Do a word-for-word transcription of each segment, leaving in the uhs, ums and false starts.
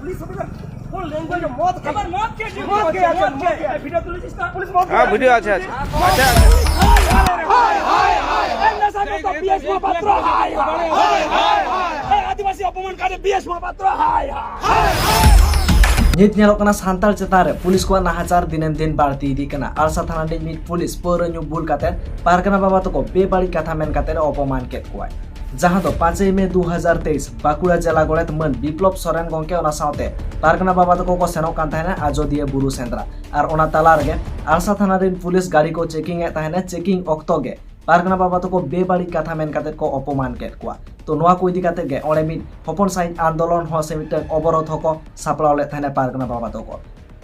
Police officer, कौन language है? मौत का। अबे मौत के लिए मौत के लिए, मौत के लिए। वीडियो तो रिलीज था। पुलिस मौत हाँ, वीडियो আছে, আছে। আচ্ছা, আচ্ছা। এই নেশাগ্রস্ত বিএস মহাপাত্র, হায়, হায়, হায়, হায়। এই আদিবাসী অপমানকারী বিএস মহাপাত্র, হায়, হায়। ᱱᱤᱛ ᱧᱮᱞᱚᱜ ᱠᱟᱱᱟ ᱥᱟᱱᱛᱟᱲ ᱪᱮᱛᱟᱱ ᱨᱮ ᱯᱩᱞᱤᱥ ᱠᱚᱣᱟᱜ ᱱᱟᱦᱟᱪᱟᱨ ᱫᱤᱱᱟᱹᱢ ᱫᱤᱱ ᱵᱟᱹᱲᱛᱤ ᱤᱫᱤᱜ ᱠᱟᱱᱟ᱾ ᱟᱲᱥᱟ ᱛᱷᱟᱱᱟ ᱨᱤᱱᱤᱡ ᱢᱤᱫ ᱯᱩᱞᱤᱥ ᱯᱟᱹᱣᱨᱟᱹ ᱧᱩ ᱵᱩᱞ ᱠᱟᱛᱮ ᱯᱟᱨᱜᱟᱱᱟ ᱵᱟᱵᱟ ᱛᱟᱠᱚ ᱵᱮᱵᱟᱹᱲᱤᱡ ᱠᱟᱛᱷᱟ ᱢᱮᱱ ᱠᱟᱛᱮ ᱚᱯᱚᱢᱟᱱ ᱠᱮᱫ ᱠᱚᱣᱟᱭ᱾ ᱡᱟᱦᱟᱸ ᱫᱚ ᱯᱟᱸᱪᱮᱭ ᱢᱮ ᱫᱩ ᱦᱟᱡᱟᱨ ᱛᱮᱭᱤᱥ ᱵᱟᱸᱠᱩᱲᱟ ᱡᱮᱞᱟ ᱜᱚᱰᱮᱛ ᱢᱟᱹᱱ ᱵᱤᱯᱞᱚᱵ ᱥᱚᱨᱮᱱ ᱜᱚᱢᱠᱮ ᱚᱱᱟ ᱥᱟᱶᱛᱮ ᱯᱟᱨᱜᱟᱱᱟ ᱵᱟᱵᱟ ᱛᱟᱠᱚ ᱠᱚ ᱥᱮᱱᱚᱜ ᱠᱟᱱ ᱛᱟᱦᱮᱱᱟ ᱟᱡᱚᱫᱤᱭᱟᱹ ᱵᱩᱨᱩ ᱥᱮᱸᱫᱽᱨᱟ᱾ ᱟᱨ ᱚᱱᱟ ᱛᱟᱞᱟ ᱨᱮᱜᱮ ᱟᱲᱥᱟ ᱛᱷᱟᱱᱟ ᱨᱤᱱ ᱯᱩᱞᱤᱥ ᱜᱟᱹᱰᱤ ᱠᱚ ᱪᱮᱠᱤᱝ ᱮᱫ ᱛᱟᱦᱮᱱᱟ᱾ ᱪᱮᱠᱤᱝ ᱚᱠᱛᱚ ᱜᱮ ᱯᱟᱨᱜᱟᱱᱟ ᱵᱟᱵᱟ ᱛᱟᱠᱚ ᱵᱮᱵᱟᱹᱲᱤᱡ ᱠᱟᱛᱷᱟ ᱢᱮᱱ ᱠᱟᱛᱮ ᱠᱚ ᱚᱯᱚᱢᱟᱱ ᱠᱮᱫ ᱠᱚᱣᱟ᱾ ᱛᱚ, ᱱᱚᱣᱟ ᱠᱚ ᱤᱫᱤ ᱠᱟᱛᱮ ᱜᱮ ᱚᱸᱰᱮ ᱢᱤᱫ ᱦᱚᱯᱚᱱ ᱥᱟᱺᱦᱤᱡ ᱟᱱᱫᱳᱞᱚᱱ ᱦᱚᱸ ᱥᱮ ᱢᱤᱫᱴᱟᱝ ᱚᱵᱚᱨᱳᱫᱷ ᱦᱚᱸᱠᱚ ᱥᱟᱯᱲᱟᱣ ᱞᱮᱫ ᱛᱟᱦᱮᱱᱟ ᱯᱟᱨᱜᱟᱱᱟ ᱵᱟᱵᱟ ᱛᱟᱠᱚ᱾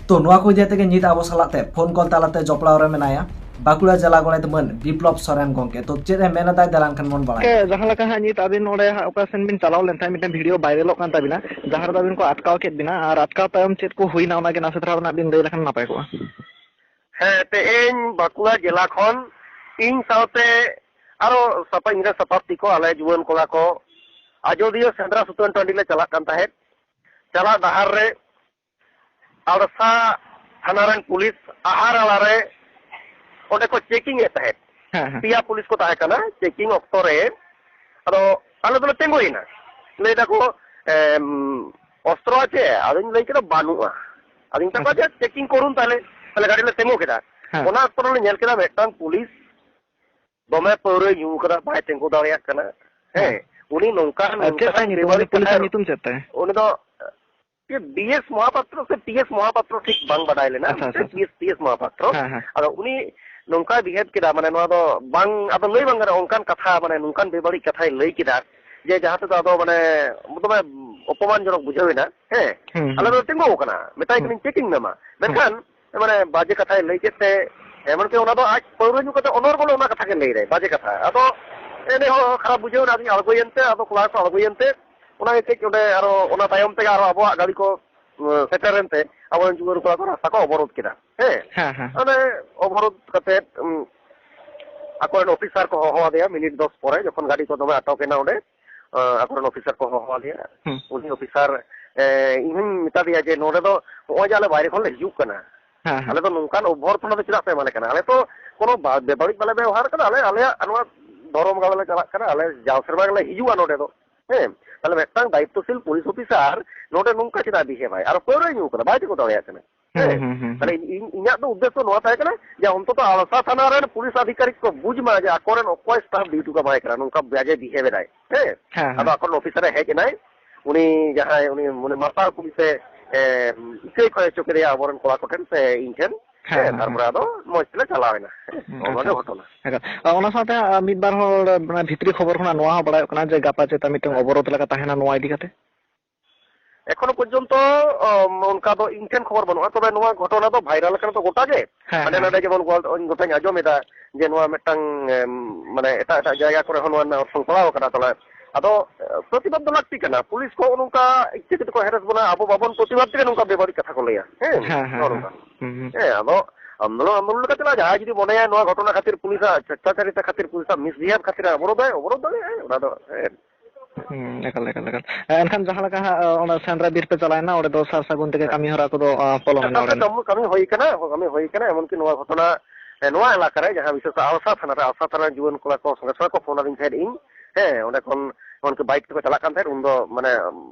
ᱛᱚ, ᱱᱚᱣᱟ ᱠᱚ ᱤᱫᱤ ᱠᱟᱛᱮ ᱜᱮ ᱱᱤᱛ ᱟᱵᱚ ᱥᱟᱞᱟᱜ ᱛᱮ ᱯᱷᱳᱱ ᱠᱚᱞ ᱛᱟᱞᱟᱛᱮ ᱡᱚᱯᱲᱟᱣ ᱨᱮ ᱢᱮᱱᱟᱭᱟ ᱵᱟᱸᱠᱩᱲᱟ ᱡᱮᱞᱟ ᱜᱚᱰᱮᱛ ᱢᱟᱹᱱ ᱵᱤᱯᱞᱚᱵ ᱥᱚᱨᱮᱱ ᱜᱚᱢᱠᱮ᱾ ᱛᱚ, ᱪᱮᱫ ᱮ ᱢᱮᱱ ᱮᱫᱟᱭ, ᱫᱮᱞᱟᱱ ᱠᱷᱟᱱ ᱵᱚᱱ ᱵᱟᱲᱟᱭᱟ᱾ ᱜᱚᱢᱠᱮ, ᱡᱟᱦᱟᱸ ᱞᱮᱠᱟ ᱦᱟᱸᱜ ᱱᱤᱛ ᱟᱹᱵᱤᱱ ᱱᱚᱰᱮ ᱦᱟᱸᱜ ᱚᱠᱟ ᱥᱮᱱ ᱵᱤᱱ ᱪᱟᱞᱟᱣ ᱞᱮᱱ ᱛᱟᱦᱮᱸᱫ, ᱢᱤᱫᱴᱮᱱ ᱵᱷᱤᱰᱤᱭᱳ ᱵᱷᱟᱭᱨᱟᱞᱚᱜ ᱠᱟᱱ ᱛᱟᱵᱤᱱᱟ, ᱡᱟᱦᱟᱸ ᱨᱮᱫᱚ ᱟᱹᱵᱤᱱ ᱠᱚ ᱟᱴᱠᱟᱣ ᱠᱮᱫ ᱵᱤᱱᱟ, ᱟᱨ ᱟᱴᱠᱟᱣ ᱛᱟᱭᱚᱢ ᱪᱮᱫ ᱠᱚ ᱦᱩᱭᱱᱟ, ᱚᱱᱟᱜᱮ ᱱᱟᱥᱮ ᱫᱷᱟᱨᱟ ᱱᱟᱜ ᱵᱤᱱ ᱞᱟᱹᱭ ᱞᱮᱠᱷᱟᱱ ᱱᱟᱯᱟᱭ ᱠᱚᱜᱼᱟ᱾ ᱦᱮᱸ, ᱛᱮᱦᱮᱧ ᱵᱟᱸᱠᱩᱲᱟ ᱡᱮᱞᱟ ᱠᱷᱚᱱ ᱤᱧ ᱥᱟᱶᱛᱮ ᱟᱨᱚ ᱥᱟᱯᱟ-, ᱤᱧ ᱨᱮᱱ ᱥᱟᱯᱟᱵ ᱛᱤᱠᱚ, ᱟᱞᱮ ᱡᱩᱣᱟᱹᱱ ᱠᱚᱲᱟ ᱠᱚ ᱟᱡᱚᱫᱤᱭᱟᱹ ᱥᱮᱸᱫᱽᱨᱟ ᱥᱩᱛᱟᱹᱱ ᱴᱟᱺᱰᱤ ᱞᱮ ᱪᱟᱞᱟᱜ ᱠᱟᱱ ᱛᱟᱦᱮᱸᱫ᱾ ᱪᱟᱞᱟᱜ ᱰᱟᱦᱟᱨ ᱨᱮ ᱟᱲᱥᱟ ᱛᱷᱟᱱᱟ ᱨᱮᱱ ᱯᱩᱞᱤᱥ ᱟᱦᱟᱨ ᱟᱲᱟ ᱨᱮ ᱚᱸᱰᱮ ᱠᱚ ᱪᱮᱠᱤᱝ ᱮᱫ ᱛᱟᱦᱮᱸᱫ᱾ ᱦᱮᱸ, ᱦᱮᱸ᱾ ᱯᱮᱭᱟ ᱯᱩᱞᱤᱥ ᱠᱚ ᱛᱟᱦᱮᱸ ᱠᱟᱱᱟ᱾ ᱪᱮᱠᱤᱝ ᱚᱠᱛᱚ ᱨᱮ ᱟᱫᱚ ᱟᱞᱮ ᱫᱚᱞᱮ ᱛᱤᱸᱜᱩᱭᱮᱱᱟ᱾ ᱞᱟᱹᱭ ᱫᱟᱠᱚ, ᱮᱢ, "ᱚᱥᱛᱨᱚ ᱟᱪᱷᱮ?" ᱟᱫᱚᱧ ᱞᱟᱹᱭ ᱠᱮᱫᱟ, "ᱵᱟᱹᱱᱩᱜᱼᱟ᱾" ᱟᱫᱚᱧ ᱢᱮᱛᱟ ᱠᱚᱣᱟ, ᱟᱪᱪᱷᱟ᱾ "ᱟᱪᱪᱷᱟ, ᱪᱮᱠᱤᱝ ᱠᱚᱨᱩᱱ ᱛᱟᱦᱞᱮ᱾" ᱛᱟᱦᱞᱮ ᱜᱟᱹᱰᱤ ᱞᱮ ᱛᱤᱸᱜᱩ ᱠᱮᱫᱟ᱾ ᱦᱮᱸ᱾ ᱚᱱᱟ ᱚᱠᱛᱚ ᱨᱮᱞᱮ ᱧᱮᱞ ᱠᱮᱫᱟ ᱢᱤᱫᱴᱟᱝ ᱯᱩᱞᱤᱥ ᱫᱚᱢᱮ ᱯᱟᱹᱣᱨᱟᱹᱭ ᱧᱩ ᱠᱟᱫᱟ, ᱵᱟᱭ ᱛᱤᱸᱜᱩ ᱫᱟᱲᱮᱭᱟᱜ ᱠᱟᱱᱟ᱾ ᱦᱮᱸ᱾ ᱦᱮᱸ᱾ ᱩᱱᱤ ᱱᱚᱝᱠᱟᱱ, ᱟᱨ ᱪᱮᱫ ᱱᱚᱝᱠᱟᱱ ᱛᱟᱭ ᱧᱩᱛᱩᱢ? ᱵᱮᱵᱟᱹᱲᱤᱡ ᱩᱱᱤ ᱯᱩᱞᱤᱥᱟᱜ ᱠᱟᱛᱷᱟ, ᱧᱩᱛᱩᱢ ᱪᱮᱫ ᱛᱟᱭ? ᱩᱱᱤ ᱫᱚ ᱪᱮᱫ ᱵᱤ ᱮᱥ ᱢᱚᱦᱟᱯᱟᱛᱨᱚ ᱥᱮ ᱯᱤ ᱮᱥ ᱢᱚᱦᱟᱯᱟᱛᱨᱚ ᱴᱷᱤᱠ ᱵᱟᱝ ᱵᱟᱰᱟᱭ ᱞᱮᱱᱟ᱾ ᱟᱪᱪᱷᱟ, ᱟᱪᱪᱷᱟ᱾ P S, P S Mohapatra. ᱦᱮᱸ, ᱦᱮᱸ᱾ ᱟᱫᱚ ᱩᱱᱤ ᱱᱚᱝᱠᱟᱭ ᱵᱤᱦᱮᱵᱽ ᱠᱮᱫᱟ, ᱢᱟᱱᱮ ᱱᱚᱣᱟ ᱫᱚ ᱵᱟᱝ, ᱟᱫᱚ ᱞᱟᱹᱭ ᱵᱟᱝ ᱜᱟᱱᱚᱜᱼᱟ, ᱚᱱᱠᱟᱱ ᱠᱟᱛᱷᱟ, ᱢᱟᱱᱮ ᱱᱚᱝᱠᱟᱱ ᱵᱮᱵᱟᱹᱲᱤᱡ ᱠᱟᱛᱷᱟᱭ ᱞᱟᱹᱭ ᱠᱮᱫᱟ ᱡᱮ ᱡᱟᱦᱟᱸ ᱛᱮᱫᱚ ᱟᱫᱚ ᱢᱟᱱᱮ ᱫᱚᱢᱮ ᱚᱯᱚᱢᱟᱱᱡᱚᱱᱚᱠ ᱵᱩᱡᱷᱟᱹᱣ ᱮᱱᱟ᱾ ᱦᱮᱸ, ᱦᱩᱸ, ᱟᱞᱮ ᱦᱩᱸ᱾ ᱫᱚ ᱛᱤᱸᱜᱩ ᱟᱠᱟᱱᱟ, ᱢᱮᱛᱟᱭ ᱦᱩᱸ᱾ ᱠᱟᱹᱱᱟᱹᱧ, "ᱪᱮᱠᱤᱝ ᱢᱮ ᱢᱟ᱾" ᱦᱩᱸ᱾ ᱢᱮᱱᱠᱷᱟᱱ ᱢᱟᱱᱮ ᱵᱟᱡᱮ ᱠᱟᱛᱷᱟᱭ ᱞᱟᱹᱭ ᱠᱮᱫ ᱛᱮ, ᱮᱢᱚᱱ ᱠᱤ ᱚᱱᱟ ᱫᱚ ᱟᱡ ᱯᱟᱹᱣᱨᱟᱹ ᱧᱩ ᱠᱟᱛᱮ ᱚᱱᱚᱨᱜᱚᱞ ᱚᱱᱟ ᱠᱟᱛᱷᱟ ᱜᱮ ᱞᱟᱹᱭ ᱫᱟᱭ, ᱵᱟᱡᱮ ᱠᱟᱛᱷᱟ᱾ ᱟᱫᱚ ᱮᱱᱮ ᱦᱚᱸ ᱠᱷᱟᱨᱟᱯ ᱵᱩᱡᱷᱟᱹᱣ ᱮᱱᱟ, ᱟᱫᱚᱧ ᱟᱬᱜᱚᱭᱮᱱ ᱛᱮ, ᱟᱫᱚ ᱠᱚᱲᱟ ᱠᱚ ᱟᱬᱜᱚᱭᱮᱱ ᱛᱮ, ᱚᱱᱟ ᱜᱮ ᱠᱟᱹᱡ ᱚᱸᱰᱮ ᱟᱨᱚ ᱚᱱᱟ ᱛᱟᱭᱚᱢ ᱛᱮᱜᱮ ᱟᱨᱚ ᱟᱵᱚᱣᱟᱜ ᱜᱟᱹᱰᱤ ᱠᱚ, ᱩᱸ, ᱥᱮᱴᱮᱨᱮᱱ ᱛᱮ ᱟᱵᱚᱨᱮᱱ ᱡᱩᱣᱟᱹᱱ ᱠᱚᱲᱟ ᱠᱚ ᱨᱟᱥᱛᱟ ᱠᱚ ᱚᱵᱚᱨᱳᱫᱷ ᱠᱮᱫᱟ᱾ ᱦᱮᱸ᱾ ᱦᱮᱸ, ᱦᱮᱸ᱾ ᱚᱱᱮ ᱚᱵᱚᱨᱳᱫᱷ ᱠᱟᱛᱮ, ᱩᱸ, ᱟᱠᱚᱨᱮᱱ ᱚᱯᱷᱤᱥᱟᱨ ᱠᱚ ᱦᱚᱦᱚ ᱟᱫᱮᱭᱟ ᱢᱤᱱᱤᱴ ᱫᱚᱥ ᱯᱚᱨᱮ, ᱡᱚᱠᱷᱚᱱ ᱜᱟᱹᱰᱤ ᱠᱚ ᱫᱚᱢᱮ ᱟᱴᱚᱠ ᱮᱱᱟ ᱚᱸᱰᱮ, ᱟᱸ, ᱟᱠᱚᱨᱮᱱ ᱚᱯᱷᱤᱥᱟᱨ ᱠᱚ ᱦᱚᱦᱚ ᱟᱫᱮᱭᱟ᱾ ᱦᱩᱸ᱾ ᱩᱱᱤ ᱚᱯᱷᱤᱥᱟᱨ ᱮ, ᱤᱧ ᱦᱚᱧ ᱢᱮᱛᱟ ᱫᱮᱭᱟ ᱡᱮ ᱱᱚᱰᱮ ᱫᱚ ᱱᱚᱜᱼᱚᱭ ᱡᱮ ᱟᱞᱮ ᱵᱟᱭᱨᱮ ᱠᱷᱚᱱ ᱞᱮ ᱦᱤᱡᱩᱜ ᱠᱟᱱᱟ, ᱦᱮᱸ, ᱦᱮᱸ᱾ ᱟᱞᱮ ᱫᱚ ᱱᱚᱝᱠᱟᱱ ᱚᱵᱷᱚᱨᱛᱷᱚᱱᱟ ᱫᱚ ᱪᱮᱫᱟᱜ ᱯᱮ ᱮᱢᱟᱞᱮ ᱠᱟᱱᱟ? ᱟᱞᱮ ᱛᱚ ᱠᱳᱱᱳ ᱵᱟ-, ᱵᱮᱵᱟᱹᱲᱤᱡ ᱵᱟᱞᱮ ᱵᱮᱵᱚᱦᱟᱨ ᱠᱟᱫᱟ, ᱟᱞᱮ ᱟᱞᱮᱭᱟᱜ ᱱᱚᱣᱟ ᱫᱷᱚᱨᱚᱢ ᱜᱟᱲ ᱞᱮ ᱪᱟᱞᱟᱜ ᱠᱟᱱᱟ, ᱟᱞᱮ ᱡᱟᱣ ᱥᱮᱨᱢᱟ ᱜᱮᱞᱮ ᱦᱤᱡᱩᱜᱼᱟ ᱱᱚᱰᱮ ᱫᱚ᱾ ᱦᱮᱸ, ᱛᱟᱦᱞᱮ ᱢᱤᱫᱴᱟᱝ ᱫᱟᱭᱤᱛᱛᱚᱥᱤᱞ ᱯᱩᱞᱤᱥ ᱚᱯᱷᱤᱥᱟᱨ ᱱᱚᱰᱮ ᱱᱚᱝᱠᱟ ᱪᱮᱫᱟᱜ ᱵᱤᱦᱮᱵᱟᱭ? ᱟᱨ ᱯᱟᱹᱣᱨᱟᱹᱭ ᱧᱩ ᱠᱟᱫᱟ, ᱵᱟᱭ ᱛᱤᱸᱜᱩ ᱫᱟᱲᱮᱭᱟᱜ ᱠᱟᱱᱟ᱾ ᱦᱩᱸ, ᱦᱮᱸ, ᱦᱩᱸ, ᱦᱩᱸ, ᱛᱟᱦᱞᱮ ᱦᱩᱸ᱾ ᱤᱧ, ᱤᱧ, ᱤᱧᱟᱹᱜ ᱫᱚ ᱩᱫᱽᱫᱮᱥᱥᱚ ᱱᱚᱣᱟ ᱛᱟᱦᱮᱸ ᱠᱟᱱᱟ ᱡᱮ ᱚᱱᱛᱚᱛᱚ ᱟᱲᱥᱟ ᱛᱷᱟᱱᱟ ᱨᱮᱱ ᱯᱩᱞᱤᱥ ᱟᱫᱷᱤᱠᱟᱨᱤᱠ ᱠᱚ ᱵᱩᱡᱽ ᱢᱟ ᱡᱮ ᱟᱠᱚᱨᱮᱱ ᱚᱠᱚᱭ ᱥᱴᱟᱯ ᱰᱤᱭᱩᱴᱤ ᱠᱚ ᱮᱢᱟᱭ ᱠᱟᱱᱟ, ᱱᱚᱝᱠᱟ ᱵᱟᱡᱮ ᱵᱤᱦᱮᱵ ᱮᱫᱟᱭ᱾ ᱦᱮᱸ, ᱦᱮᱸ, ᱟᱫᱚ ᱦᱮᱸ᱾ ᱟᱠᱚᱨᱮᱱ ᱚᱯᱷᱤᱥᱟᱨ ᱮ ᱦᱮᱡ ᱮᱱᱟᱭ, ᱩᱱᱤ ᱡᱟᱦᱟᱸᱭ ᱩᱱᱤ ᱢᱟᱱᱮ ᱢᱟᱛᱟᱞ ᱠᱩᱲᱤ ᱥᱮ, ᱮ, ᱤᱠᱟᱹᱭ ᱠᱚᱭ ᱦᱚᱪᱚ ᱠᱮᱫᱮᱭᱟ ᱟᱵᱚᱨᱮᱱ ᱠᱚᱲᱟ ᱠᱚᱴᱷᱮᱱ ᱥᱮ ᱤᱧ ᱴᱷᱮᱱ᱾ ᱦᱮᱸ, ᱦᱮᱸ, ᱦᱮᱸ, ᱛᱟᱨᱯᱚᱨᱮ ᱦᱮᱸ᱾ ᱟᱫᱚ ᱢᱚᱡᱽ ᱛᱮᱞᱮ ᱪᱟᱞᱟᱣ ᱮᱱᱟ᱾ ᱦᱮᱸ, ᱱᱚᱜᱼᱚ ᱱᱚᱣᱟ ᱟᱪᱪᱷᱟ, ᱜᱮ ᱜᱷᱚᱴᱚᱱᱟ᱾ ᱮᱠᱟᱞ᱾ ᱟᱨ ᱚᱱᱟ ᱥᱟᱶᱛᱮ, ᱟᱨ ᱢᱤᱫ ᱵᱟᱨ ᱦᱚᱲ, ᱢᱟᱱᱮ, ᱵᱷᱤᱛᱨᱤ ᱠᱷᱚᱵᱚᱨ ᱠᱷᱚᱱᱟᱜ ᱱᱚᱣᱟ ᱦᱚᱸ ᱵᱟᱲᱟᱭᱚᱜ ᱠᱟᱱᱟ ᱡᱮ ᱜᱟᱯᱟ ᱪᱮᱛᱟ ᱢᱤᱫᱴᱟᱝ ᱦᱮᱸ᱾ ᱚᱵᱚᱨᱳᱫᱷ ᱞᱮᱠᱟ ᱛᱟᱦᱮᱱᱟ ᱱᱚᱣᱟ ᱤᱫᱤ ᱠᱟᱛᱮ? ᱮᱠᱷᱚᱱᱳ ᱯᱚᱨᱡᱚᱱᱛᱚ, ᱚᱢ, ᱚᱱᱠᱟ ᱫᱚ ᱤᱧ ᱴᱷᱮᱱ ᱠᱷᱚᱵᱚᱨ ᱵᱟᱹᱱᱩᱜᱼᱟ, ᱛᱚᱵᱮ ᱱᱚᱣᱟ ᱜᱷᱚᱴᱚᱱᱟ ᱫᱚ ᱵᱷᱟᱭᱨᱟᱞ ᱟᱠᱟᱱᱟ ᱛᱚ ᱜᱚᱴᱟ ᱜᱮ᱾ ᱦᱮᱸ, ᱦᱟᱸᱰᱮ ᱦᱮᱸ᱾ ᱱᱟᱰᱮ ᱡᱮᱢᱚᱱ ᱜᱚ-, ᱤᱧ ᱜᱚᱴᱟᱧ ᱟᱸᱡᱚᱢ ᱮᱫᱟ ᱡᱮ ᱱᱚᱣᱟ ᱢᱤᱫᱴᱟᱝ, ᱮᱢ, ᱢᱟᱱᱮ ᱮᱴᱟᱜ ᱮᱴᱟᱜ ᱡᱟᱭᱜᱟ ᱠᱚᱨᱮ ᱦᱚᱸ ᱱᱚᱣᱟ ᱨᱮᱱᱟᱜ ᱚᱨᱥᱚᱝ ᱯᱟᱲᱟᱣ ᱟᱠᱟᱱᱟ᱾ ᱛᱟᱦᱚᱞᱮ ᱟᱫᱚ, ᱮ, ᱯᱨᱚᱛᱤᱵᱟᱫ ᱫᱚ ᱞᱟᱹᱠᱛᱤ ᱠᱟᱱᱟ᱾ ᱯᱩᱞᱤᱥ ᱠᱚ ᱱᱚᱝᱠᱟ ᱤᱪᱪᱷᱟᱹ ᱠᱟᱛᱮ ᱠᱚ ᱦᱮᱨᱮᱥ ᱵᱚᱱᱟ, ᱟᱵᱚ ᱵᱟᱵᱚᱱ ᱯᱨᱚᱛᱤᱵᱟᱫ ᱛᱮᱜᱮ ᱱᱚᱝᱠᱟ ᱵᱮᱵᱟᱹᱲᱤᱡ ᱠᱟᱛᱷᱟ ᱠᱚ ᱞᱟᱹᱭᱟ᱾ ᱦᱮᱸ, ᱦᱮᱸ, ᱦᱮᱸ, ᱱᱚᱜᱼᱚ ᱦᱮᱸ᱾ ᱱᱚᱝᱠᱟ᱾ ᱦᱩᱸ, ᱦᱩᱸ᱾ ᱦᱮᱸ, ᱟᱫᱚ ᱟᱱᱫᱳᱞᱚᱱ, ᱟᱱᱫᱳᱞᱚᱱ ᱞᱮᱠᱟ ᱪᱟᱞᱟᱜᱼᱟ᱾ ᱡᱟᱦᱟᱸᱭ ᱡᱩᱫᱤ ᱢᱚᱱᱮᱭᱟ ᱱᱚᱣᱟ ᱜᱷᱚᱴᱚᱱᱟ ᱠᱷᱟᱹᱛᱤᱨ ᱯᱩᱞᱤᱥᱟᱜ ᱪᱷᱮᱪᱪᱷᱟᱪᱟᱨᱤᱛᱟ ᱠᱷᱟᱹᱛᱤᱨ, ᱯᱩᱞᱤᱥᱟᱜ ᱢᱤᱥᱵᱤᱦᱮᱵ ᱠᱷᱟᱹᱛᱤᱨ ᱚᱵᱚᱨᱳᱫᱷ ᱫᱟᱲᱮᱭᱟᱜᱼᱟᱭ, ᱚᱵᱚᱨᱳᱫᱷ ᱫᱟᱲᱮᱭᱟᱜᱼᱟᱭ, ᱚᱱᱟ ᱫᱚ, ᱦᱮᱸ᱾ ᱦᱩᱸ, ᱮᱠᱟᱞ, ᱮᱠᱟᱞ, ᱮᱠᱟᱞ᱾ ᱮᱱᱠᱷᱟᱱ ᱡᱟᱦᱟᱸ ᱞᱮᱠᱟ ᱦᱟᱸᱜ, ᱚᱱᱟ ᱥᱮᱸᱫᱽᱨᱟ ᱵᱤᱨ ᱯᱮ ᱪᱟᱞᱟᱣᱮᱱᱟ, ᱚᱸᱰᱮ ᱫᱚ ᱥᱟᱨ ᱥᱟᱹᱜᱩᱱ ᱛᱮᱜᱮ ᱦᱮᱸ᱾ ᱠᱟᱹᱢᱤ ᱦᱚᱨᱟ ᱠᱚᱫᱚ, ᱟ, ᱯᱚᱞᱚᱢᱮᱱᱟ ᱥᱟᱨ ᱚᱸᱰᱮᱱᱟᱜ? ᱠᱟᱹᱢᱤ, ᱠᱟᱹᱢᱤ ᱦᱩᱭ ᱠᱟᱱᱟ, ᱠᱟᱹᱢᱤ ᱦᱩᱭ ᱠᱟᱱᱟ, ᱮᱢᱚᱱᱠᱤ ᱱᱚᱣᱟ ᱜᱷᱚᱴᱚᱱᱟ, ᱮ, ᱱᱚᱣᱟ ᱮᱞᱟᱠᱟ ᱨᱮ ᱡᱟᱦᱟᱸ ᱵᱤᱥᱮᱥ ᱟᱲᱥᱟ ᱛᱷᱟᱱᱟ ᱨᱮ, ᱟᱲᱥᱟ ᱛᱷᱟᱱᱟ ᱨᱮᱱ ᱡᱩᱣᱟᱹᱱ ᱠᱚᱲᱟ ᱠᱚ ᱥᱚᱸᱜᱮ ᱥᱚᱸᱜᱮ ᱠᱚ ᱯᱷᱳᱱ ᱟᱹᱫᱤᱧ ᱛᱟᱦᱮᱸᱫ ᱤᱧ, ᱦᱮᱸ, ᱚᱸᱰᱮ ᱠᱷᱚᱱ ᱮᱢᱚᱱᱠᱤ ᱵᱟᱭᱤᱠ ᱛᱮᱠᱚ ᱪᱟᱞᱟᱜ ᱠᱟᱱ ᱛᱟᱦᱮᱸᱫ, ᱩᱱᱫᱚ ᱢᱟᱱᱮ,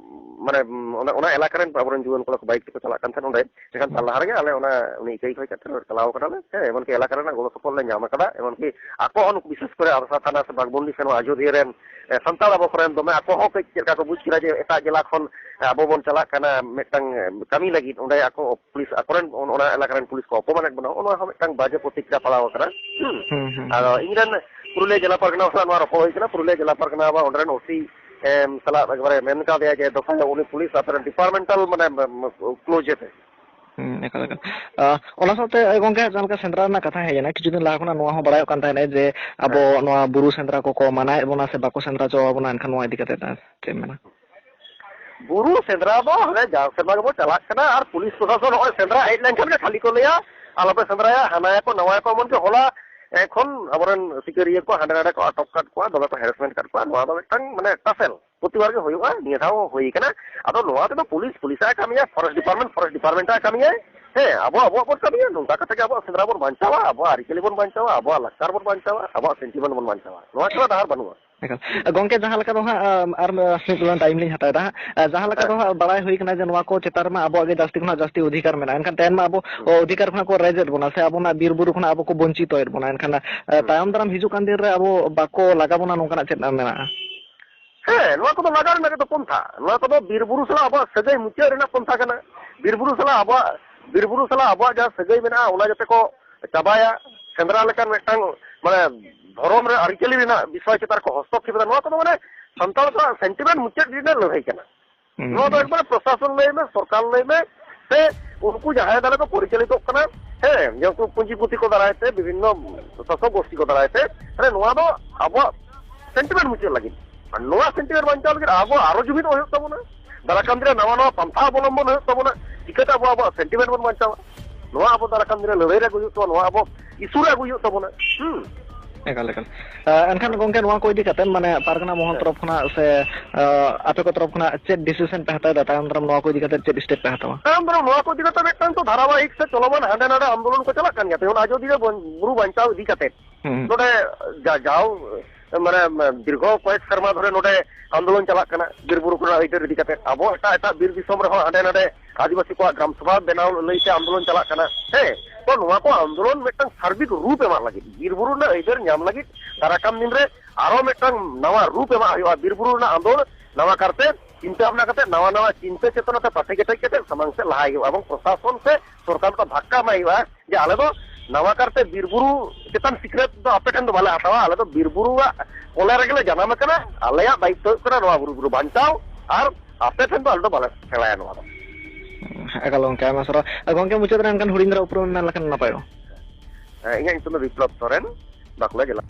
ᱢᱟᱱᱮ, ᱚᱱᱟ, ᱚᱱᱟ ᱮᱞᱟᱠᱟ ᱨᱮᱱ ᱟᱵᱚᱨᱮᱱ ᱡᱩᱣᱟᱹᱱ ᱠᱚᱲᱟ ᱠᱚ ᱵᱟᱭᱤᱠ ᱛᱮᱠᱚ ᱪᱟᱞᱟᱜ ᱠᱟᱱ ᱛᱟᱦᱮᱸᱫ ᱚᱸᱰᱮ, ᱮᱱᱠᱷᱟᱱ ᱦᱩᱸ᱾ ᱛᱟᱨ ᱞᱟᱦᱟ ᱨᱮᱜᱮ ᱟᱞᱮ ᱚᱱᱟ, ᱩᱱᱤ ᱤᱠᱟᱹᱭ ᱠᱷᱚᱱ ᱪᱟᱞᱟᱣ ᱠᱟᱱᱟᱞᱮ, ᱦᱮᱸ, ᱮᱢᱚᱱᱠᱤ ᱮᱞᱟᱠᱟ ᱨᱮᱱᱟᱜ ᱜᱚᱲᱚ ᱥᱚᱯᱚᱦᱚᱫ ᱞᱮ ᱧᱟᱢ ᱟᱠᱟᱫᱟ, ᱮᱢᱚᱱᱠᱤ ᱟᱠᱚ ᱦᱚᱸ ᱵᱤᱥᱮᱥ ᱠᱚᱨᱮ ᱟᱲᱥᱟ ᱛᱷᱟᱱᱟ ᱥᱮ ᱵᱟᱜᱽᱢᱩᱱᱰᱤ ᱥᱮ ᱱᱚᱣᱟ ᱟᱡᱚᱫᱤᱭᱟᱹ ᱨᱮᱱ, ᱮ, ᱥᱟᱱᱛᱟᱲ ᱟᱵᱚ ᱠᱚᱨᱮᱱ ᱫᱚᱢᱮ ᱟᱠᱚ ᱦᱚᱸ ᱠᱟᱹᱡ ᱪᱮᱫ ᱞᱮᱠᱟ ᱠᱚ ᱵᱩᱡᱽ ᱠᱮᱫᱟ ᱡᱮ ᱮᱴᱟᱜ ᱡᱮᱞᱟ ᱠᱷᱚᱱ, ᱮ, ᱟᱵᱚ ᱵᱚᱱ ᱪᱟᱞᱟᱜ ᱠᱟᱱᱟ ᱢᱤᱫᱴᱟᱝ, ᱮ, ᱠᱟᱹᱢᱤ ᱞᱟᱹᱜᱤᱫ, ᱚᱸᱰᱮ ᱟᱠᱚ ᱯᱩᱞᱤᱥ ᱟᱠᱚᱨᱮᱱ ᱚᱱ-, ᱚᱱᱟ ᱮᱞᱟᱠᱟ ᱨᱮᱱ ᱯᱩᱞᱤᱥ ᱠᱚ ᱚᱯᱚᱢᱟᱱᱮᱫ ᱵᱚᱱᱟ, ᱱᱚᱜᱼᱚ ᱱᱚᱣᱟ ᱦᱚᱸ ᱢᱤᱫᱴᱟᱝ ᱵᱟᱡᱮ ᱯᱨᱚᱛᱤᱠᱨᱤᱭᱟ ᱯᱟᱲᱟᱣ ᱟᱠᱟᱱᱟ᱾ ᱦᱩᱸ᱾ ᱦᱩᱸ, ᱦᱩᱸ, ᱟᱫᱚ ᱦᱩᱸ᱾ ᱤᱧ ᱨᱮᱱ ᱯᱩᱨᱩᱞᱤᱭᱟᱹ ᱡᱮᱞᱟ ᱯᱟᱨᱜᱟᱱᱟ ᱥᱟᱞᱟᱜ ᱱᱚᱣᱟ ᱨᱚᱯᱚᱲ ᱦᱩᱭ ᱠᱟᱱᱟ, ᱯᱩᱨᱩᱞᱤᱭᱟᱹ ᱡᱮᱞᱟ ᱯᱟᱨᱜᱟᱱᱟ ᱵᱟ ᱚᱸᱰᱮ ᱨᱮᱱ ᱳᱥᱤ, ᱮᱢ, ᱥᱟᱞᱟᱜ ᱮᱠᱵᱟᱨᱮ ᱢᱮᱱ ᱠᱟᱣᱫᱮᱭᱟ ᱡᱮ ᱫᱚ ᱛᱟᱦᱚᱞᱮ ᱩᱱᱤ ᱯᱩᱞᱤᱥ ᱟᱯᱮ ᱨᱮᱱ ᱰᱤᱯᱟᱨᱴᱢᱮᱱᱴᱟᱞ ᱢᱟᱱᱮ, ᱮᱢ, ᱮᱢ, ᱠᱞᱳᱡᱽ ᱮᱯᱮ᱾ ᱦᱩᱸ, ᱮᱠᱟᱞ, ᱮᱠᱟᱞ᱾ ᱟ, ᱚᱱᱟ ᱥᱟᱶᱛᱮ, ᱮ, ᱜᱚᱝᱠᱮ, ᱡᱟᱦᱟᱸ ᱞᱮᱠᱟ ᱥᱮᱸᱫᱽᱨᱟ ᱨᱮᱱᱟᱜ ᱠᱟᱛᱷᱟ ᱦᱮᱡ ᱮᱱᱟ, ᱠᱤᱪᱷᱩ ᱫᱤᱱ ᱞᱟᱦᱟ ᱠᱷᱚᱱᱟᱜ ᱱᱚᱣᱟ ᱦᱚᱸ ᱵᱟᱲᱟᱭᱚᱜ ᱠᱟᱱ ᱛᱟᱦᱮᱸᱱᱟ ᱡᱮ ᱟᱵᱚ ᱦᱮᱸ᱾ ᱱᱚᱣᱟ ᱵᱩᱨᱩ ᱥᱮᱸᱫᱽᱨᱟ ᱠᱚᱠᱚ ᱢᱟᱱᱟᱭᱮᱫ ᱵᱚᱱᱟ ᱥᱮ ᱵᱟᱠᱚ ᱥᱮᱸᱫᱽᱨᱟ ᱦᱚᱪᱚ ᱟᱵᱚᱱᱟ, ᱮᱱᱠᱷᱟᱱ ᱱᱚᱣᱟ ᱤᱫᱤ ᱠᱟᱛᱮ ᱪᱮᱫ ᱮᱢ ᱢᱮᱱᱟ? ᱵᱩᱨᱩ ᱥᱮᱸᱫᱽᱨᱟ ᱫᱚ ᱦᱟᱱᱮ ᱡᱟᱣ ᱥᱮᱨᱢᱟ ᱜᱮᱵᱚ ᱪᱟᱞᱟᱜ ᱠᱟᱱᱟ, ᱟᱨ ᱯᱩᱞᱤᱥ ᱯᱨᱚᱥᱟᱥᱚᱱ ᱱᱚᱜᱼᱚᱭ ᱥᱮᱸᱫᱽᱨᱟ ᱦᱮᱡ ᱞᱮᱱᱠᱷᱟᱱ ᱜᱮ ᱠᱷᱟᱹᱞᱤ ᱠᱚ ᱞᱟᱹᱭᱟ, "ᱟᱞᱚᱯᱮ ᱥᱮᱸᱫᱽᱨᱟᱭᱟ, ᱦᱟᱱᱟᱭᱟᱠᱚ, ᱱᱟᱣᱟᱭᱟᱠᱚ", ᱮᱢᱚᱱᱠᱤ ᱦᱚᱞᱟ ᱮᱠᱷᱚᱱ ᱟᱵᱚᱨᱮᱱ ᱥᱤᱠᱟᱹᱨᱤᱭᱟᱹ ᱠᱚ ᱦᱟᱸᱰᱮ ᱱᱟᱰᱮ ᱠᱚ ᱟᱴᱚᱠ ᱠᱟᱫ ᱠᱚᱣᱟ, ᱫᱚᱢᱮ ᱠᱚ ᱦᱮᱨᱮᱥᱢᱮᱱᱴ ᱠᱟᱫ ᱠᱚᱣᱟ᱾ ᱱᱚᱣᱟ ᱫᱚ ᱢᱤᱫᱴᱟᱝ ᱢᱟᱱᱮ ᱴᱟᱥᱮᱞ ᱯᱨᱚᱛᱤᱵᱟᱨ ᱜᱮ ᱦᱩᱭᱩᱜᱼᱟ, ᱱᱤᱭᱟᱹ ᱫᱷᱟᱣ ᱦᱚᱸ ᱦᱩᱭ ᱠᱟᱱᱟ᱾ ᱟᱫᱚ ᱱᱚᱣᱟ ᱛᱮᱫᱚ ᱯᱩᱞᱤᱥ ᱯᱩᱞᱤᱥᱟᱜ ᱠᱟᱹᱢᱤᱭᱟ, ᱯᱷᱚᱨᱮᱥᱴ ᱰᱤᱯᱟᱨᱴᱢᱮᱱᱴ ᱯᱷᱚᱨᱮᱥᱴ ᱰᱤᱯᱟᱨᱴᱢᱮᱱᱴᱟᱜ ᱠᱟᱹᱢᱤᱭᱟᱭ᱾ ᱦᱮᱸ, ᱟᱵᱚ ᱟᱵᱚᱣᱟᱜ ᱵᱚᱱ ᱠᱟᱹᱢᱤᱭᱟ, ᱱᱚᱝᱠᱟ ᱠᱟᱛᱮ ᱜᱮ ᱟᱵᱚᱣᱟᱜ ᱥᱮᱸᱫᱽᱨᱟ ᱵᱚᱱ ᱵᱟᱧᱪᱟᱣᱟ, ᱟᱵᱚᱣᱟᱜ ᱟᱹᱨᱤᱪᱟᱹᱞᱤ ᱵᱚᱱ ᱵᱟᱧᱪᱟᱣᱟ, ᱟᱵᱚᱣᱟᱜ ᱞᱟᱠᱪᱟᱨ ᱵᱚᱱ ᱵᱟᱧᱪᱟᱣᱟ, ᱟᱵᱚᱣᱟᱜ ᱥᱮᱱᱴᱤᱢᱮᱱᱴ ᱵᱚᱱ ᱵᱟᱧᱪᱟᱣᱟ, ᱱᱚᱣᱟ ᱪᱷᱟᱲᱟ ᱰᱟᱦᱟᱨ ᱵᱟᱹᱱᱩᱜᱼᱟ᱾ ᱮᱠᱟᱞ᱾ ᱜᱚᱝᱠᱮ, ᱡᱟᱦᱟᱸ ᱞᱮᱠᱟ ᱫᱚ ᱦᱟᱸᱜ, ᱟᱢ, ᱟᱨ ᱢᱤᱫ ᱴᱟᱭᱤᱢ ᱞᱤᱧ ᱦᱟᱛᱟᱣ ᱮᱫᱟ ᱦᱟᱸᱜ, ᱡᱟᱦᱟᱸ ᱞᱮᱠᱟ ᱫᱚ ᱦᱮᱸ᱾ ᱦᱟᱸᱜ ᱵᱟᱲᱟᱭ ᱦᱩᱭ ᱠᱟᱱᱟ ᱡᱮ ᱱᱚᱣᱟ ᱠᱚ ᱪᱮᱛᱟᱱ ᱨᱮᱢᱟ ᱟᱵᱚᱣᱟᱜ ᱜᱮ ᱡᱟᱹᱥᱛᱤ ᱠᱷᱚᱱᱟᱜ ᱡᱟᱹᱥᱛᱤ ᱚᱫᱷᱤᱠᱟᱨ ᱢᱮᱱᱟᱜᱼᱟ, ᱮᱱᱠᱷᱟᱱ ᱛᱮᱦᱮᱧ ᱢᱟ ᱟᱵᱚ ᱦᱩᱸ᱾ ᱚᱫᱷᱤᱠᱟᱨ ᱠᱷᱚᱱᱟᱜ ᱠᱚ ᱨᱮᱡ ᱮᱫ ᱵᱚᱱᱟ ᱥᱮ ᱟᱵᱚᱱᱟᱜ ᱵᱤᱨ ᱵᱩᱨᱩ ᱠᱷᱚᱱᱟᱜ ᱟᱵᱚ ᱠᱚ ᱵᱚᱧᱪᱤᱛᱚᱭᱮᱫ ᱵᱚᱱᱟ, ᱮᱱᱠᱷᱟᱱ, ᱮ, ᱦᱩᱸ᱾ ᱛᱟᱭᱚᱢ ᱫᱟᱨᱟᱢ ᱦᱤᱡᱩᱜ ᱠᱟᱱ ᱫᱤᱱ ᱨᱮ ᱟᱵᱚ ᱵᱟᱠᱚ ᱞᱟᱜᱟ ᱵᱚᱱᱟ ᱱᱚᱝᱠᱟᱱᱟᱜ ᱪᱮᱫ ᱢᱮᱱᱟᱜᱼᱟ? ᱦᱮᱸ, ᱱᱚᱣᱟ ᱠᱚᱫᱚ ᱞᱟᱜᱟ ᱨᱮᱱᱟᱜ ᱜᱮᱛᱚ ᱯᱚᱱᱛᱷᱟ᱾ ᱱᱚᱣᱟ ᱠᱚᱫᱚ ᱵᱤᱨ ᱵᱩᱨᱩ ᱥᱟᱞᱟᱜ ᱟᱵᱚᱣᱟᱜ ᱥᱟᱹᱜᱟᱹᱭ ᱢᱩᱪᱟᱹᱫ ᱨᱮᱱᱟᱜ ᱯᱚᱱᱛᱷᱟ ᱠᱟᱱᱟ᱾ ᱵᱤᱨ ᱵᱩᱨᱩ ᱥᱟᱞᱟᱜ ᱟᱵᱚᱣᱟᱜ, ᱵᱤᱨ ᱵᱩᱨᱩ ᱥᱟᱞᱟᱜ ᱟᱵᱚᱣᱟᱜ ᱡᱟᱦᱟᱸ ᱥᱟᱹᱜᱟᱹᱭ ᱢᱮᱱᱟᱜᱼᱟ, ᱚᱱᱟ ᱡᱟᱛᱮ ᱠᱚ ᱪᱟᱵᱟᱭᱟ, ᱥᱮᱸᱫᱽᱨᱟ ᱞᱮᱠᱟᱱ ᱢᱤᱫᱴᱟᱝ, ᱢᱟᱱᱮ, ᱫᱷᱚᱨᱚᱢ ᱨᱮ ᱟᱹᱨᱤᱪᱟᱹᱞᱤ ᱨᱮᱱᱟᱜ ᱵᱤᱥᱚᱭ ᱪᱮᱛᱟᱱ ᱨᱮᱠᱚ ᱦᱚᱥᱛᱚᱠᱠᱷᱮᱯ ᱮᱫᱟ, ᱱᱚᱣᱟ ᱠᱚᱫᱚ, ᱢᱟᱱᱮ, ᱥᱟᱱᱛᱟᱲ ᱠᱚᱣᱟᱜ ᱥᱮᱱᱴᱤᱢᱮᱱᱴ ᱢᱩᱪᱟᱹᱫ ᱨᱮᱱᱟᱜ ᱞᱟᱹᱲᱦᱟᱹᱭ ᱠᱟᱱᱟ᱾ ᱦᱩᱸ, ᱱᱚᱣᱟ ᱫᱚ ᱦᱩᱸ᱾ ᱮᱠᱵᱟᱨᱮ ᱯᱨᱚᱥᱟᱥᱚᱱ ᱞᱟᱹᱭ ᱢᱮ, ᱥᱚᱨᱠᱟᱨ ᱞᱟᱹᱭ ᱢᱮ, ᱥᱮ ᱩᱱᱠᱩ ᱡᱟᱦᱟᱸᱭ ᱫᱟᱨᱟᱭ ᱠᱚ ᱯᱚᱨᱤᱪᱟᱞᱤᱛᱚᱜ ᱠᱟᱱᱟ, ᱦᱮᱸ, ᱡᱮᱦᱮᱛᱩ ᱯᱩᱸᱡᱤᱯᱩᱛᱤ ᱠᱚ ᱫᱟᱨᱟᱭ ᱛᱮ, ᱵᱤᱵᱷᱤᱱᱱᱚ ᱥᱟᱥᱚᱠ ᱜᱳᱥᱴᱤ ᱠᱚ ᱫᱟᱨᱟᱭ ᱛᱮ, ᱢᱟᱱᱮ, ᱱᱚᱣᱟ ᱫᱚ ᱟᱵᱚᱣᱟᱜ ᱥᱮᱱᱴᱤᱢᱮᱱᱴ ᱢᱩᱪᱟᱹᱫ ᱞᱟᱹᱜᱤᱫ᱾ ᱟᱨ ᱱᱚᱣᱟ ᱥᱮᱱᱴᱤᱢᱮᱱᱴ ᱵᱟᱧᱪᱟᱣ ᱞᱟᱹᱜᱤᱫ ᱟᱵᱚ ᱟᱨᱚ ᱡᱩᱢᱤᱫᱚᱜ ᱦᱩᱭᱩᱜ ᱛᱟᱵᱚᱱᱟ᱾ ᱫᱟᱨᱟᱭ ᱠᱟᱱ ᱫᱤᱱ ᱨᱮ ᱱᱟᱣᱟ ᱱᱟᱣᱟ ᱯᱟᱱᱛᱷᱟ ᱚᱵᱚᱞᱚᱢᱵᱚᱱ ᱦᱩᱭᱩᱜ ᱛᱟᱵᱚᱱᱟ᱾ ᱪᱤᱠᱟᱹᱛᱮ ᱟᱵᱚ ᱟᱵᱚᱣᱟᱜ ᱥᱮᱱᱴᱤᱢᱮᱱᱴ ᱵᱚᱱ ᱵᱟᱧᱪᱟᱣᱟ? ᱱᱚᱣᱟ ᱟᱵᱚ ᱫᱟᱨᱟᱭ ᱠᱟᱱ ᱫᱤᱱ ᱨᱮ ᱞᱟᱹᱲᱦᱟᱹᱭ ᱨᱮ ᱟᱹᱜᱩ ᱦᱩᱭᱩᱜ ᱛᱟᱵᱚᱱᱟ, ᱱᱚᱣᱟ ᱟᱵᱚ ᱤᱥᱩ ᱨᱮ ᱟᱹᱜᱩ ᱦᱩᱭᱩᱜ ᱛᱟᱵᱚᱱᱟ᱾ ᱦᱩᱸ᱾ ᱮᱠᱟᱞ, ᱮᱠᱟᱞ᱾ ᱮ, ᱮᱱᱠᱷᱟᱱ ᱜᱚᱝᱠᱮ, ᱱᱚᱣᱟ ᱠᱚ ᱤᱫᱤ ᱠᱟᱛᱮ, ᱢᱟᱱᱮ, ᱯᱟᱨᱜᱟᱱᱟ ᱢᱚᱦᱚᱞ ᱦᱮᱸ᱾ ᱛᱚᱨᱚᱯ ᱠᱷᱚᱱᱟᱜ ᱥᱮ, ᱮ, ᱟᱯᱮ ᱠᱚ ᱛᱚᱨᱚᱯ ᱠᱷᱚᱱᱟᱜ ᱪᱮᱫ ᱰᱤᱥᱤᱥᱚᱱ ᱯᱮ ᱦᱟᱛᱟᱣ ᱮᱫᱟ? ᱛᱟᱭᱚᱢ ᱫᱟᱨᱟᱢ ᱱᱚᱣᱟ ᱠᱚ ᱤᱫᱤ ᱠᱟᱛᱮ ᱪᱮᱫ ᱥᱴᱮᱯ ᱯᱮ ᱦᱟᱛᱟᱣᱟ? ᱛᱟᱭᱚᱢ ᱫᱟᱨᱟᱢ ᱱᱚᱣᱟ ᱠᱚ ᱤᱫᱤ ᱠᱟᱛᱮ ᱢᱤᱫᱴᱟᱝ ᱛᱚ ᱫᱷᱟᱨᱟᱵᱟᱦᱤᱠ ᱥᱮ ᱪᱚᱞᱚᱢᱟᱱ ᱦᱟᱸᱰᱮ ᱱᱟᱰᱮ ᱟᱱᱫᱳᱞᱚᱱ ᱠᱚ ᱪᱟᱞᱟᱜ ᱠᱟᱱ ᱜᱮᱭᱟ᱾ ᱛᱮᱢᱚᱱ ᱟᱡᱚᱫᱤᱭᱟᱹ ᱵᱚᱱ-, ᱵᱩᱨᱩ ᱵᱟᱧᱪᱟᱣ ᱤᱫᱤ ᱠᱟᱛᱮ ᱦᱩᱸ᱾ ᱱᱚᱰᱮ ᱡᱟ-, ᱡᱟᱣ, ᱢᱟᱱᱮ, ᱫᱤᱨᱜᱷᱚ ᱠᱚᱭᱮᱠ ᱥᱮᱨᱢᱟ ᱫᱷᱚᱨᱮ ᱱᱚᱰᱮ ᱟᱱᱫᱳᱞᱚᱱ ᱪᱟᱞᱟᱜ ᱠᱟᱱᱟ, ᱵᱤᱨ ᱵᱩᱨᱩ ᱠᱚᱨᱮᱱᱟᱜ ᱟᱹᱭᱫᱟᱹᱨ ᱤᱫᱤ ᱠᱟᱛᱮ᱾ ᱟᱵᱚ ᱮᱴᱟᱜ ᱮᱴᱟᱜ ᱵᱤᱨ ᱫᱤᱥᱚᱢ ᱨᱮᱦᱚᱸ ᱦᱟᱸᱰᱮ ᱱᱟᱰᱮ ᱟᱹᱫᱤᱵᱟᱹᱥᱤ ᱠᱚᱣᱟᱜ ᱜᱨᱟᱢ ᱥᱚᱵᱷᱟ ᱵᱮᱱᱟᱣ ᱞᱟᱹᱭᱛᱮ ᱟᱱᱫᱳᱞᱚᱱ ᱪᱟᱞᱟᱜ ᱠᱟᱱᱟ᱾ ᱦᱮᱸ, ᱛᱚ ᱱᱚᱣᱟ ᱠᱚ ᱟᱱᱫᱳᱞᱚᱱ ᱢᱤᱫᱴᱟᱝ ᱥᱟᱨᱵᱤᱠ ᱨᱩᱯ ᱮᱢᱟᱜ ᱞᱟᱹᱜᱤᱫ, ᱵᱤᱨ ᱵᱩᱨᱩ ᱨᱮᱱᱟᱜ ᱟᱹᱭᱫᱟᱹᱨ ᱧᱟᱢ ᱞᱟᱹᱜᱤᱫ ᱫᱟᱨᱟᱭ ᱠᱟᱱ ᱫᱤᱱ ᱨᱮ ᱟᱨᱚ ᱢᱤᱫᱴᱟᱝ ᱱᱟᱣᱟ ᱨᱩᱯ ᱮᱢᱟᱜ ᱦᱩᱭᱩᱜᱼᱟ᱾ ᱵᱤᱨ ᱵᱩᱨᱩ ᱨᱮᱱᱟᱜ ᱟᱱᱫᱳᱞᱚᱱ ᱱᱟᱣᱟ ᱠᱟᱨᱛᱮ ᱪᱤᱱᱛᱟᱹ ᱵᱷᱟᱵᱽᱱᱟ ᱠᱟᱛᱮ, ᱱᱟᱣᱟ ᱱᱟᱣᱟ ᱪᱤᱱᱛᱟᱹ ᱪᱮᱛᱚᱱᱟ ᱛᱮ ᱯᱟᱥᱮ ᱠᱮᱴᱮᱡ ᱠᱟᱛᱮ ᱥᱟᱢᱟᱝ ᱥᱮᱫ ᱞᱟᱦᱟᱭ ᱦᱩᱭᱩᱜᱼᱟ ᱮᱵᱚᱝ ᱯᱨᱚᱥᱟᱥᱚᱱ ᱥᱮ ᱥᱚᱨᱠᱟᱨ ᱠᱚ ᱫᱷᱟᱠᱠᱟ ᱮᱢᱟᱭ ᱦᱩᱭᱩᱜᱼᱟ᱾ ᱡᱮ ᱟᱞᱮ ᱫᱚ ᱱᱟᱣᱟ ᱠᱟᱨᱛᱮ ᱵᱤᱨ ᱵᱩᱨᱩ ᱪᱮᱛᱟᱱ ᱥᱤᱠᱷᱱᱟᱹᱛ ᱫᱚ ᱟᱯᱮ ᱴᱷᱮᱱ ᱫᱚ ᱵᱟᱞᱮ ᱦᱟᱛᱟᱣᱟ, ᱟᱞᱮ ᱫᱚ ᱵᱤᱨ ᱵᱩᱨᱩᱣᱟᱜ ᱠᱚᱞᱮ ᱨᱮᱜᱮ ᱞᱮ ᱡᱟᱱᱟᱢ ᱟᱠᱟᱱᱟ, ᱟᱞᱮᱭᱟᱜ ᱫᱟᱭᱤᱛᱛᱚ ᱦᱩᱭᱩᱜ ᱠᱟᱱᱟ ᱱᱚᱣᱟ ᱵᱩᱨᱩ, ᱵᱩᱨᱩ ᱵᱟᱧᱪᱟᱣ, ᱟᱨ ᱟᱯᱮ ᱴᱷᱮᱱ ᱫᱚ ᱟᱞᱮ ᱫᱚ ᱵᱟᱞᱮ ᱥᱮᱬᱟᱭᱟ ᱱᱚᱣᱟ ᱫᱚ᱾ ᱮᱠᱟᱞ ᱜᱚᱝᱠᱮ, ᱟᱭᱢᱟ ᱥᱟᱨᱦᱟᱣ᱾ ᱟᱨ ᱜᱚᱝᱠᱮ, ᱢᱩᱪᱟᱹᱫ ᱨᱮ ᱮᱱᱠᱷᱟᱱ ᱦᱩᱰᱤᱧ ᱫᱷᱟᱨᱟ ᱩᱯᱨᱩᱢ ᱢᱮᱱ ᱞᱮᱠᱷᱟᱱ ᱱᱟᱯᱟᱭᱚᱜᱼᱟ᱾ ᱦᱮᱸ, ᱤᱧᱟᱹᱜ ᱧᱩᱛᱩᱢ ᱫᱚ ᱵᱤᱯᱞᱚᱵ ᱥᱚᱨᱮᱱ, ᱵᱟᱸᱠᱩᱲᱟ ᱡᱮᱞᱟ᱾